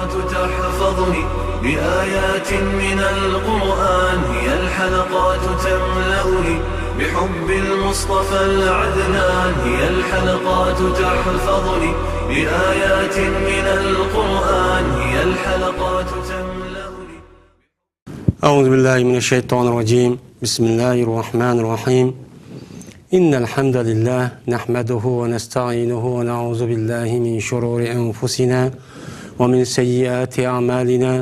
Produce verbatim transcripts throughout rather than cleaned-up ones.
تحفظني بآيات من القرآن، هي الحلقات تملأني بحب المصطفى العدنان، هي الحلقات تحفظني بآيات من القرآن، هي الحلقات تملأني. أعوذ بالله من الشيطان الرجيم. بسم الله الرحمن الرحيم. إن الحمد لله نحمده ونستعينه ونعوذ بالله من شرور أنفسنا ومن سيئات أعمالنا.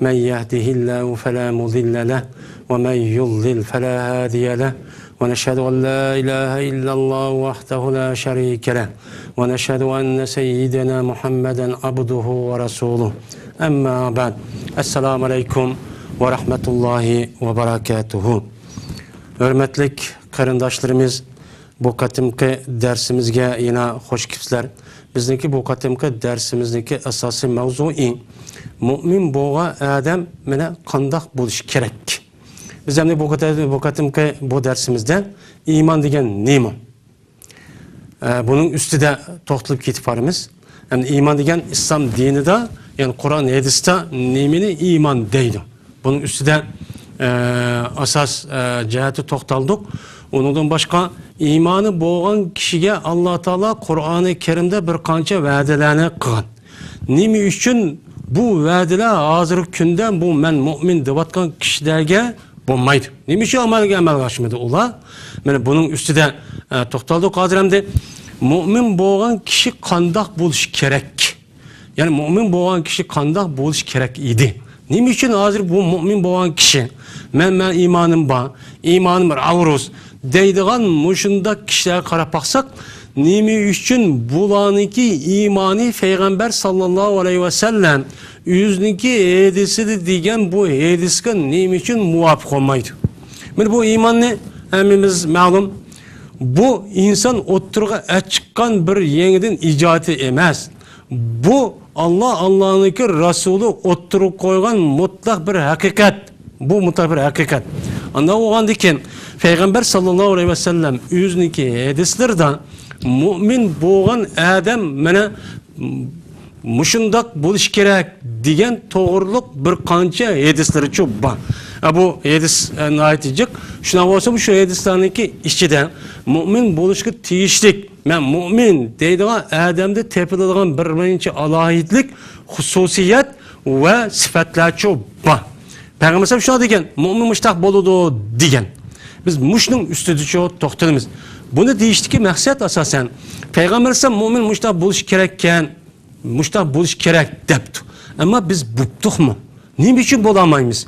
من يهده الله فلا مضل له ومن يضلل فلا هادي له. ونشهد أن لا إله إلا الله وحده لا شريك له. ونشهد أن سيدنا محمدا عبده ورسوله. أما بعد. السلام عليكم ورحمة الله وبركاته. ھۆرمەتلىك قېرىنداشلىرىمىز، بۇ قېتىمقى دەرسىمىزگە يەنە خوش كېلىپسىلەر. بىزنىڭكى بۇ قېتىمقى دەرسىمىزنىڭكى ئاساسىي ماۋزۇيى مۇئمىن بولغان ئادەم مانا قانداق بولۇشى كېرەك؟ بىز ئەمدى بۇ قېتىم-، بۇ قېتىمقى بۇ دەرسىمىزدە ئىمان دېگەن نېمە؟ ئە، بۇنىڭ ئۈستىدە توختىلىپ كېتىپ بارىمىز. يەنى ئىمان دېگەن ئىسلام دىنىدا، يەنى قۇرئان، ھەدىستە نېمىنى ئىمان دەيدۇ؟ بۇنىڭ ئۈستىدە، ئە، ئاساس، ئە، جەھەتتە توختالدۇق. ئۇنىڭدىن باشقا، ئىمانى بولغان كىشىگە ئاللا تائالا قۇرئانى كەرىمدە بىر قانچە ۋەدىلەرنى قىلغان. نېمە ئۈچۈن بۇ ۋەدىلەر ھازىرقى كۈندە بۇ مەن مۇئمىن دەۋاتقان كىشىلەرگە بولمايدۇ؟ نېمە ئۈچۈن ئەمەلگە، ئەمەلگە ئاشمىدى ئۇلار؟ مانا بۇنىڭ ئۈستىدە، ئە، توختالدۇق ھازىر ئەمدى. مۇئمىن بولغان كىشى قانداق بولۇشى كېرەك؟ يەنى مۇئمىن بولغان كىشى قانداق بولۇشى كېرەك ئىدى؟ نېمە ئۈچۈن ھازىر بۇ مۇئمىن بولغان كىشى، مەن، مەن ئىمانىم بار، ئىمانىم راۋۇرۇس دەيدىغان مۇشۇنداق كىشىلەرگە قاراپ باقساق، نېمە ئۈچۈن بۇلارنىڭكى ئىمانى پەيغەمبەر ساللاللاھۇ ئەلەيھى ۋەسەللەم ئۆزىنىڭكى ھەدىسىدە دېگەن بۇ ھەدىسكە نېمە ئۈچۈن مۇۋاپىق بولمايدۇ؟ مانا بۇ ئىماننى ھەممىمىز مەلۇم، بۇ ئىنسان ئوتتۇرىغا ئەچىققان بىر يېڭىدىن ئىجادى ئەمەس. بۇ ئاللا، ئاللانىڭكى رەسۇلى ئوتتۇرىغا قويغان مۇتلەق بىر ھەقىقەت. بۇ مۇتلەق بىر ھەقىقەت. ئانداق بولغاندىكىن، پەيغەمبەر ساللاللاھۇ ئەلەيھى ۋەسەللەم ئۆزىنىڭكى ھەدىسلىرىدا مۇئمىن بولغان ئادەم مانا مۇشۇنداق بولۇشى كېرەك دېگەن توغرۇلۇق بىر قانچە ھەدىسلىرىچۇ بار. ئە، بۇ ھەدىس، ئە، ناھايىتى جىق. شۇنداق بولسىمۇ شۇ ھەدىسلەرنىڭكى ئىچىدە مۇئمىن بولۇشقا تېگىشلىك، مەن مۇئمىن دەيدىغان ئادەمدە تېپىلىدىغان بىر نەچچە ئالاھىدىلىك، خۇسۇسىيەت ۋە سۈپەتلەرچۇ بار. پەيغەمبەر شۇنداق دېگەن، مۇئمىن مۇشتاق بولىدۇ دېگەن. بىز مۇشۇنىڭ ئۈستىدىچۇ توختىلىمىز. بۇنى دېيىشتىكى مەقسەت ئاساسەن، پەيغەمبەر مۇئمىن مۇشتاق بولۇشى كېرەككەن، مۇشتاق بولۇشى كېرەك دەپتۇ. ئەمما بىز بوپتۇقمۇ؟ نېمە ئۈچۈن بولالمايمىز؟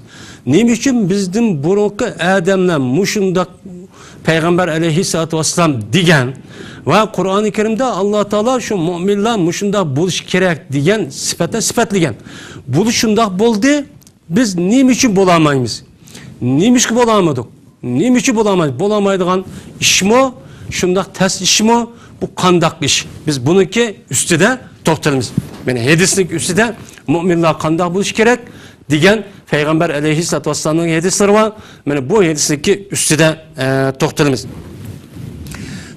نېمە ئۈچۈن بىزدىن بۇرۇنقى ئادەملەر مۇشۇنداق پەيغەمبەر ئەلەيھىسسالاتۇ ۋەسسالام دېگەن ۋە قۇرئانى كەرىمدە ئاللا تائالا شۇ مۇئمىنلار مۇشۇنداق بولۇشى كېرەك دېگەن سۈپەتتە سۈپەتلىگەن. بۇ شۇنداق بولدى، بىز نېمە ئۈچۈن بولالمايمىز؟ نېمىشقا بولالمىدۇق؟ نېمە ئۈچۈن بولالمايدۇ؟ بولالمايدىغان ئىشمۇ، شۇنداق تەس ئىشمۇ؟ بۇ قانداق ئىش؟ بىز بۇنىڭكى ئۈستىدە توختىلىمىز. مانا ھەدىسنىڭ ئۈستىدە مۇئمىنلار قانداق بولۇشى كېرەك دېگەن پەيغەمبەر ئەلەيھىسسالاتۇ ۋەسسالامنىڭ ھەدىسلىرى بار. مانا بۇ ھەدىسنىڭكى ئۈستىدە، ئە، توختىلىمىز.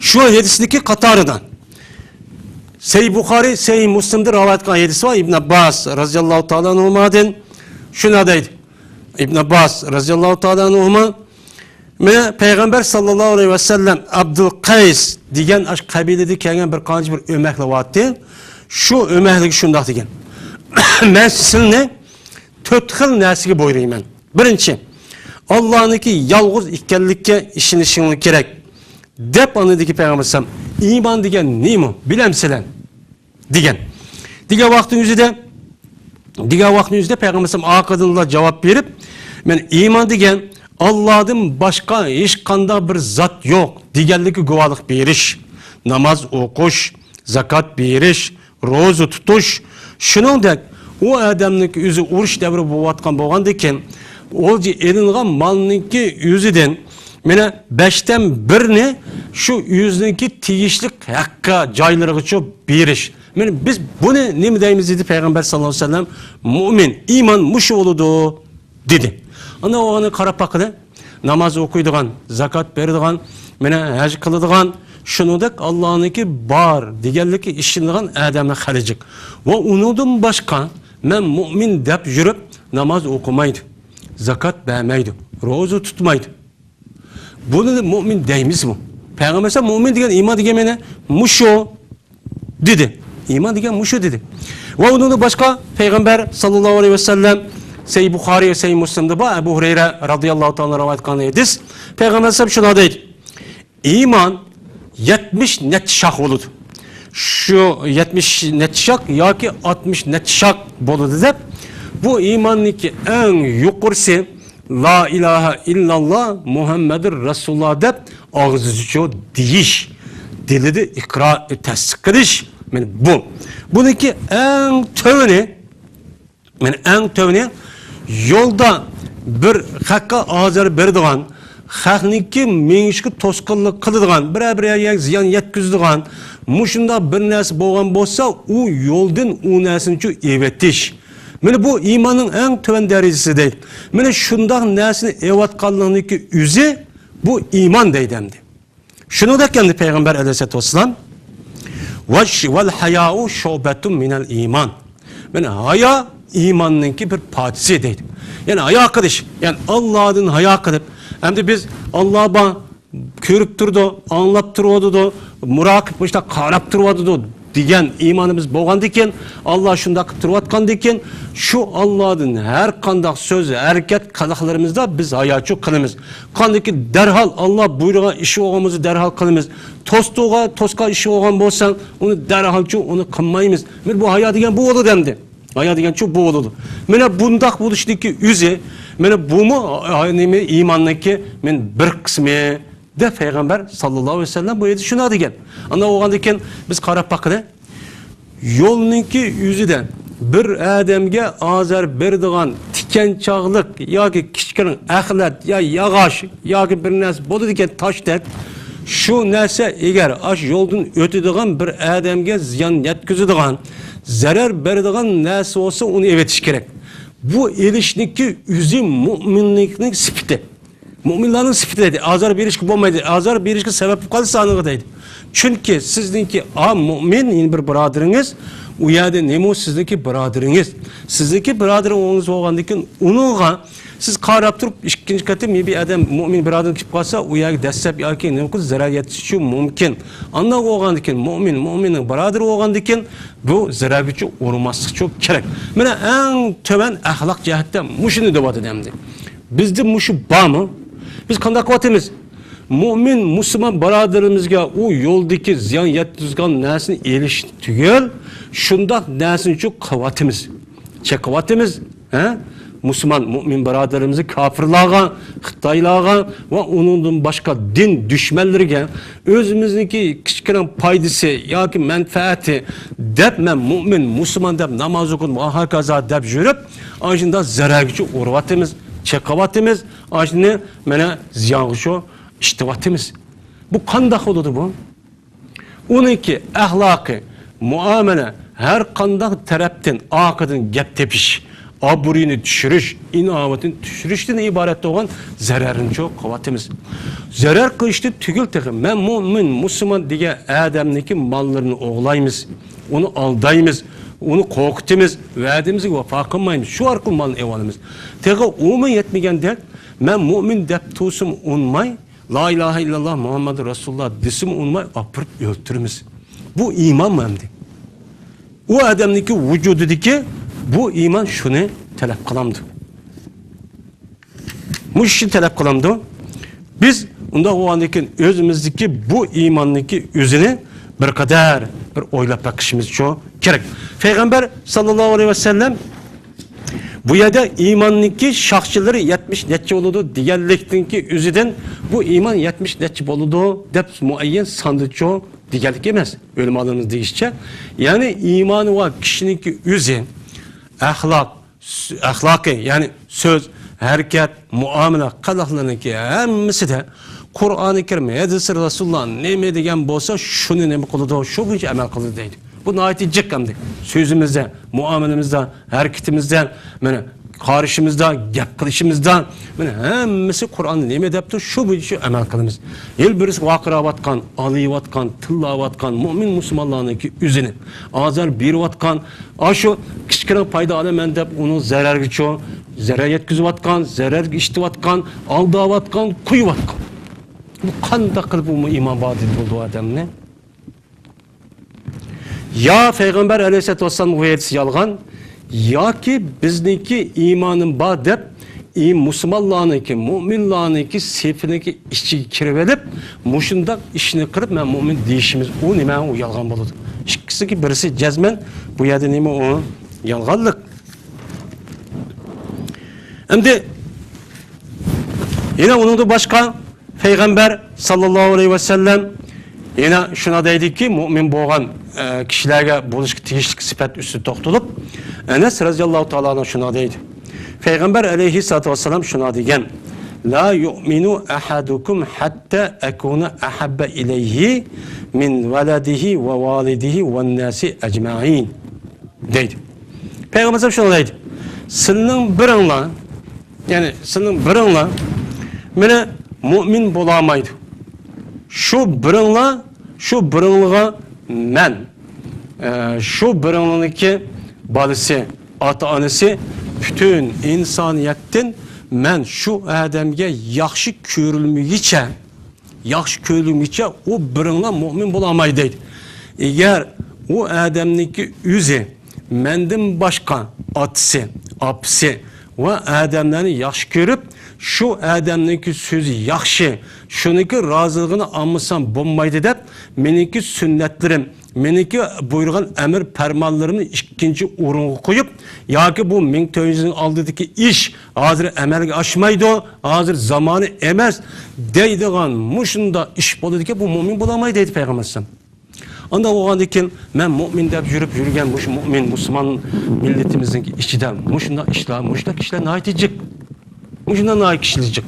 شۇ ھەدىسنىڭكى قاتارىدا سەھىھ بۇخارى، سەھىھ مۇسلىمدىن رىۋايەت قىلغان ھەدىس بار. ئىبن ئابباس رەزىياللاھۇ تائالا ئەنھۇما دىن شۇنداق دەيدۇ. ئىبن ئابباس رەزىياللاھۇ تائالا ئەنھۇما، مانا پەيغەمبەر ساللاللاھۇ ئەلەيھى ۋەسەللەم ئابدۇل قەيس دېگەن ئاشۇ قەبىلىدىن كەلگەن بىر قانچە بىر ئۆمەكلەر بارتى. شۇ ئۆمەكلىككە شۇنداق دېگەن. مەن سىلىنى تۆت خىل نەرسىگە بۇيرۇيمەن. بىرىنچى، ئاللانىڭكى يالغۇز ئىكەنلىكىگە ئىشىنىشىڭلار كېرەك، دەپ ئاندىن پەيغەمبەر ئەلەيھىسسالام، ئىمان دېگەن نېمە؟ بىلەمسىلەر؟ دېگەن. دېگەن ۋاقىتنىڭ ئۆزىدە، دېگەن ۋاقىتنىڭ ئۆزىدە پەيغەمبەر ئەلەيھىسسالام ئارقىدىنلا جاۋاب بېرىپ، مەن ئىمان دېگەن ئاللادىن باشقا ھېچقانداق بىر زات يوق دېگەنلىككە گۇۋاھلىق بېرىش، ناماز ئوقۇش، زاكات بېرىش، روزا تۇتۇش، شۇنىڭدەك ئۇ ئادەمنىڭكى ئۆزى ئۇرۇش دەۋرى بولۇۋاتقان بولغاندىكىن، ئولجا ئېلىنغان مالنىڭكى ئۆزىدىن مانا بەشتىن بىرنى شۇ ئۆزىنىڭكى تېگىشلىك ھەققە جايلىرىغىچۇ بېرىش. مانا بىز بۇنى نېمە دەيمىز دېدى پەيغەمبەر ساللاللاھۇ ئەلەيھى ۋەسەللەم، مۇئمىن، ئىمان مۇشۇ بولىدۇ دېدى. ئاندىن ئۇنى قاراپ باققىلى. ناماز ئوقۇيدىغان، زاكات بېرىدىغان، مانا ھەج قىلىدىغان، شۇنىڭدەك ئاللانىڭكى بار دېگەنلىككە ئىشىنىدىغان ئادەملەر خېلى جىق. ۋە ئۇنىڭدىن باشقا مەن مۇئمىن دەپ يۈرۈپ، ناماز ئوقۇمايدۇ، زاكات بەرمەيدۇ، روزا تۇتمايدۇ. بۇنى مۇئمىن دەيمىزمۇ؟ پەيغەمبەر ئەلەيھىسسالام مۇئمىن دېگەن، ئىمان دېگەن مەنە مۇشۇ دېدى. ئىمان دېگەن مۇشۇ دېدى. ۋە ئۇنىڭدىن باشقا پەيغەمبەر ساللاللاھۇ ئەلەيھى ۋەسەللەم سەھىھ بۇخارى ۋە سەھىھ مۇسلىمدا بار، ئەبۇ ھۇرەيرە رازىياللاھۇ تائالا رىۋايەت قىلغان ھەدىس. پەيغەمبەر ئەلەيھىسسالام شۇنداق دەيدۇ. ئىمان يەتمىش نەچچە شاخ بولىدۇ. شۇ يەتمىش نەچچە شاخ ياكى ئاتمىش نەچچە شاخ بولىدۇ دەپ، بۇ ئىماننىڭكى ئەڭ يۇقىرىسى لا ئىلاھە ئىللاللا مۇھەممەدۇر رەسۇلۇللا دەپ ئاغزىچۇ دېيىش، دىلىدا ئىقرار، تەستىق قىلىش. مانا بۇ. بۇنىڭكى ئەڭ تۆۋىنى، مانا ئەڭ تۆۋىنى يولدا بىر خەققە ئازار بېرىدىغان، خەقنىڭكى مېڭىشىگە توسقۇنلۇق قىلىدىغان، بىرەر بىر يەرگە زىيان يەتكۈزىدىغان مۇشۇنداق بىر نەرسە بولغان بولسا، ئۇ يولدىن ئۇ نەرسىنى ئېۋىتىش. مانا بۇ ئىماننىڭ ئەڭ تۆۋەن دەرىجىسى دەيدۇ. مانا شۇنداق نەرسىنى ئېۋەتقانلىقنىڭكى ئۆزى بۇ ئىمان دەيدۇ ئەمدى. شۇنىڭدەك ئەمدى پەيغەمبەر ئەلەيھىسسالاتۇ ۋەسسالام، ۋەش-، ۋەل ھاياۇ شۇبەتۇن مىنەل ئىمان. مانا ھايا ئىماننىڭكى بىر پارچىسى دەيدۇ. يەنى ھايا قىلىش، يەنى ئاللادىن ھايا قىلىپ، ئەمدى بىز ئاللا بار، كۆرۈپ تۇرىدۇ، ئاڭلاپ تۇرۇۋاتىدۇ، مۇراقىب مۇشۇنداق قاراپ تۇرۇۋاتىدۇ دېگەن ئىمانىمىز بولغاندىكىن، ئاللا شۇنداق قىلىپ تۇرۇۋاتقاندىكىن، شۇ ئاللادىن ھەر قانداق سۆز، ھەرىكەت، قىلىقلىرىمىزدا بىز ھاياچۇ قىلىمىز. قاندىكى دەرھال ئاللا بۇيرۇغان ئىش بولغان بولسا دەرھال قىلىمىز. توستۇغا، توسقان ئىش بولغان بولسا ئۇنى دەرھالچۇ ئۇنى قىلمايمىز. مانا بۇ ھايا دېگەن بۇ بولىدۇ ئەمدى. ھايا دېگەنچۇ بۇ بولىدۇ. مانا بۇنداق بولۇشنىڭكى ئۆزى، مانا بۇمۇ، ئا، نېمە، ئىماننىڭكى مانا بىر قىسمى دەپ پەيغەمبەر ساللاللاھۇ ئەلەيھى ۋەسەللەم بۇ يەردە شۇنداق دېگەن. ئانداق بولغاندىكىن بىز قاراپ باققىلى. يولنىڭكى ئۆزىدە بىر ئادەمگە ئازار بېرىدىغان تىكەنچاغلىق ياكى كىچىككىنە ئەخلەت يا ياغاچ ياكى بىر نەرسە بولىدىكەن، تاشتەك. شۇ نەرسە ئەگەر ئاشۇ يولدىن ئۆتىدىغان بىر ئادەمگە زىيان يەتكۈزىدىغان، زەرەر بېرىدىغان نەرسە بولسا، ئۇنى ئېۋېتىش كېرەك. بۇ ئېلىشنىڭكى ئۆزى مۇئمىنلىكنىڭ سۈپىتى. مۇئمىنلارنىڭ سۈپىتى دەيدۇ. ئازار بېرىشكە بولمايدۇ. ئازار بېرىشكە سەۋەب بولۇپ قالسا ئانىغا دەيدۇ. چۈنكى سىزنىڭكى ئا مۇئمىن، يەنە بىر بۇرادىرىڭىز، ئۇ يەردە نېمە سىزنىڭكى بۇرادىرىڭىز. سىزنىڭكى بۇرادىرىڭىز بولغاندىن كېيىن ئۇنىڭغا سىز قاراپ تۇرۇپ، ئىككىنچى قېتىم يەنە بىر ئادەم مۇئمىن بۇرادىرىڭىز كېلىپ قالسا، ئۇ يەرگە دەسسەپ ياكى نېمە قىلىپ زەرەر يەتكۈزۈشى مۇمكىن. ئانداق بولغاندىن كېيىن مۇئمىن مۇئمىننىڭ بۇرادىرى بولغاندىن كېيىن بۇ زەرەرگىچۇ ئۇرماسلىقچۇ كېرەك. مانا ئەڭ تۆۋەن ئەخلاق جەھەتتە مۇشۇنى دەۋاتىدۇ ئەمدى. بىزدە مۇشۇ بارمۇ؟ بىز قانداق قىلىۋاتىمىز؟ مۇئمىن، مۇسۇلمان بۇرادىرىمىزگە ئۇ يولدىكى زىيان يەتكۈزگەن نەرسىنى ئېلىش تۈگۈل، شۇنداق نەرسىنىچۇ قىلىۋاتىمىز، چېقىۋاتىمىز. ھە؟ مۇسۇلمان، مۇئمىن بۇرادىرىمىزنى كاپىرلارغا، خىتايلارغا ۋە ئۇنىڭدىن باشقا دىن دۈشمەنلىرىگە ئۆزىمىزنىڭكى كىچىككىنە پايدىسى ياكى مەنپەئەتى دەپ، مەن مۇئمىن، مۇسۇلمان دەپ ناماز ئوقۇدۇم، ۋە ھاكازا دەپ يۈرۈپ، ئاشۇنداق زەرەرگىچۇ ئۇرۇۋاتىمىز، چېقىۋاتىمىز، ئاشۇنى مانا زىيانغىچۇ ئىشلىتىۋاتىمىز. بۇ قانداق بولىدۇ بۇ؟ ئۇنىڭكى ئەخلاقى، مۇئامىلە ھەر قانداق تەرەپتىن ئارقىدىن گەپ تېپىش، ئابرۇيىنى چۈشۈرۈش، ئىناۋىتىنى چۈشۈرۈشتىن ئىبارەت بولغان زەرەرنىچۇ قىلىۋاتىمىز. زەرەر قىلىشتا تۈگۈل تېخى، مەن مۇئمىن، مۇسۇلمان دېگەن ئادەمنىڭكى ماللىرىنى ئوغرىلايمىز، ئۇنى ئالدايمىز، ئۇنى قورقۇتىمىز، ۋەدىمىزگە ۋاپا قىلمايمىز، شۇ ئارقىلىق مالنى ئېلىۋالىمىز. تېخى ئۇمۇ يەتمىگەندەك، مەن مۇئمىن دەپ تۇرسىمۇ ئۇنىماي، لا ئىلاھە ئىللاللا مۇھەممەدۇر رەسۇلۇللا دېسىمۇ ئۇنىماي ئاپىرىپ ئۆلتۈرىمىز. بۇ ئىمانمۇ ئەمدى؟ ئۇ ئادەمنىڭكى ۋۇجۇدىدىكى بۇ ئىمان شۇنى تەلەپ قىلامدۇ؟ مۇشۇ ئىشنى تەلەپ قىلامدۇ؟ بىز ئۇنداق بولغاندىن كېيىن ئۆزىمىزدىكى بۇ ئىماننىڭكى ئۆزىنى بىر قەدەر بىر ئويلاپ بېقىشىمىزچۇ كېرەك. پەيغەمبەر ساللاللاھۇ ئەلەيھى ۋەسەللەم بۇ يەردە ئىماننىڭكى شاخچىلىرى يەتمىش نەچچە بولىدۇ دېگەنلىكتىنكى ئۆزىدىن بۇ ئىمان يەتمىش نەچچە بولىدۇ دەپ مۇئەييەن ساندىچۇ دېگەنلىك ئەمەس. ئۆلىمالىرىمىز دېيىشىچە، يەنى ئىمانى بار كىشىنىڭكى ئۆزى، ئەخلاق، ئەخلاقى، يەنى سۆز، ھەرىكەت، مۇئامىلە، قىلىقلىرىنىڭكى ھەممىسىدە قۇرئانى كەرىم، ھەدىسى رەسۇلۇللا نېمە دېگەن بولسا، شۇنى نېمە قىلىدۇ، شۇ بويىچە ئەمەل قىلىدۇ دەيدۇ. بۇ ناھايىتى جىق ئەمدى. سۆزىمىزدە، مۇئامىلىمىزدە، ھەرىكىتىمىزدە، مانا، قارىشىمىزدا، گەپ قىلىشىمىزدا، مانا ھەممىسى قۇرئاندا نېمە دەپتۇ، شۇ بويىچە ئەمەل قىلىمىز. ھېلى بىرسى ۋارقىراۋاتقان، ئالىيىۋاتقان، تىللاۋاتقان مۆمىن مۇسۇلمانلارنىڭكى ئۆزىنى ئازار بېرىۋاتقان، ئاشۇ كىچىككىنە پايدا ئالىمەن دەپ ئۇنىڭ زەرەرگىچۇ، زەرەر يەتكۈزۈۋاتقان، زەرەرگە ئىشىتىۋاتقان، ئالداۋاتقان، قويۇۋاتقان. بۇ قانداق قىلىپ ئۇمۇ ئىمان بار دېگىلى بولىدۇ ئادەمنى؟ يا پەيغەمبەر ئەلەيھىسسالاتۇ ۋەسسالامنىڭ ۋەدىسى يالغان، ياكى بىزنىڭكى ئىمانىم بار دەپ، ئى، مۇسۇلمانلارنىڭكى، مۆمىنلارنىڭكى سېپىنىڭكى ئىچىگە كىرىۋېلىپ، مۇشۇنداق ئىشنى قىلىپ، مەن مۆمىن دېيىشىمىز، ئۇ نېمە؟ ئۇ يالغان بولىدۇ. ئىككىسىدىكى بىرسى جەزمەن، بۇ يەردە نېمە ئۇ؟ يالغانلىق. ئەمدى يەنە ئۇنىڭدىن باشقا پەيغەمبەر ساللاللاھۇ ئەلەيھى ۋەسەللەم يەنە شۇنداق دەيدىكى، مۆمىن بولغان، ئە، كىشىلەرگە بولۇشقا تېگىشلىك سۈپەت ئۈستىدە توختىلىپ، ئەنەس رەزىياللاھۇ تائالا ئەنھۇ شۇنداق دەيدۇ. پەيغەمبەر ئەلەيھىسسالاتۇ ۋەسسالام شۇنداق دېگەن: لا يؤمن أحدكم حتى أكون أحب إليه من ولده ووالده والناس أجمعين. دەيدۇ. پەيغەمبەر شۇنداق دەيدۇ. سىلىنىڭ بىرىڭلار، يەنى سىلىنىڭ بىرىڭلار مېنى مۆمىن بولالمايدۇ. شۇ بىرىڭلار، شۇ بىرىڭلىغا مەن، ئە، شۇ بىرىڭلىنىڭكى بالىسى، ئاتا-ئانىسى، پۈتۈن ئىنسانىيەتتىن مەن شۇ ئادەمگە ياخشى كۆرۈلمىگۈچە، ياخشى كۆرۈلمىگۈچە ئۇ بىرىڭلار مۆمىن بولالمايدۇ دەيدۇ. ئەگەر ئۇ ئادەمنىڭكى ئۆزى مەندىن باشقا ئاتىسى، ئاپىسى ۋە ئادەملەرنى ياخشى كۆرۈپ، شۇ ئادەمنىڭكى سۆزى ياخشى، شۇنىڭكى رازىلىقىنى ئالمىسام بولمايدۇ دەپ، مېنىڭكى سۈننەتلىرىم، مېنىڭكى بۇيرۇغان ئەمىر پەرمانلىرىمنى ئىككىنچى ئورۇنغا قويۇپ، ياكى بۇ مىڭ تۆت يۈز يىلنىڭ ئالدىدىكى ئىش ھازىر ئەمەلگە ئاشمايدۇ، ھازىر زامانى ئەمەس دەيدىغان مۇشۇنداق ئىش بولىدىكەن، بۇ مۆمىن بولالمايدۇ دەيدۇ پەيغەمبەر ئەلەيھىسسالام. ئانداق بولغاندىكىن مەن مۆمىن دەپ يۈرۈپ يۈرگەن مۇشۇ مۆمىن مۇسۇلمان مىللىتىمىزنىڭ ئىچىدە مۇشۇنداق ئىشلار، مۇشۇنداق كىشىلەر ناھايىتى جىق. مۇشۇنداق ناھايىتى كىشىلەر جىق.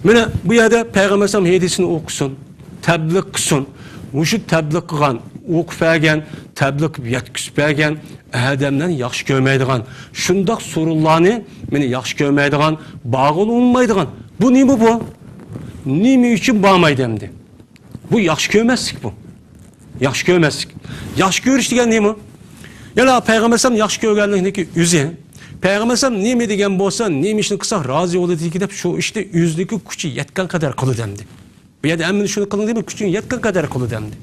مانا بۇ يەردە پەيغەمبەر ئەلەيھىسسالام ھەدىسىنى ئوقۇسۇن، تەبلىغ قىلسۇن. مۇشۇ تەبلىغ قىلغان، ئوقۇپ بەرگەن، تەبلىغ قىلىپ يەتكۈزۈپ بەرگەن ئادەملەرنى ياخشى كۆرمەيدىغان، شۇنداق سورۇنلارنى مېنى ياخشى كۆرمەيدىغان، بارغىلى ئۇنىمايدىغان. بۇ نېمە بۇ؟ نېمە ئۈچۈن بارمايدۇ ئەمدى؟ بۇ ياخشى كۆرمەسلىك بۇ. ياخشى كۆرمەسلىك. ياخشى كۆرۈش دېگەن نېمە؟ يەنە پەيغەمبەر ئەلەيھىسسالام ياخشى كۆرگەنلىكنىڭكى ئۆزى. پەيغەمبەر ئەلەيھىسسالام نېمە دېگەن بولسا، نېمە ئىشنى قىلسا رازى بولىدىكى دەپ شۇ ئىشنى ئۆزىنىڭكى كۈچى يەتكەن قەدەر قىلىدۇ ئەمدى. بۇ يەردە ھەممىنى شۇنى قىلىڭ دېمەي، كۈچىنى يەتكەن قەدەر قىلىدۇ ئەمدى.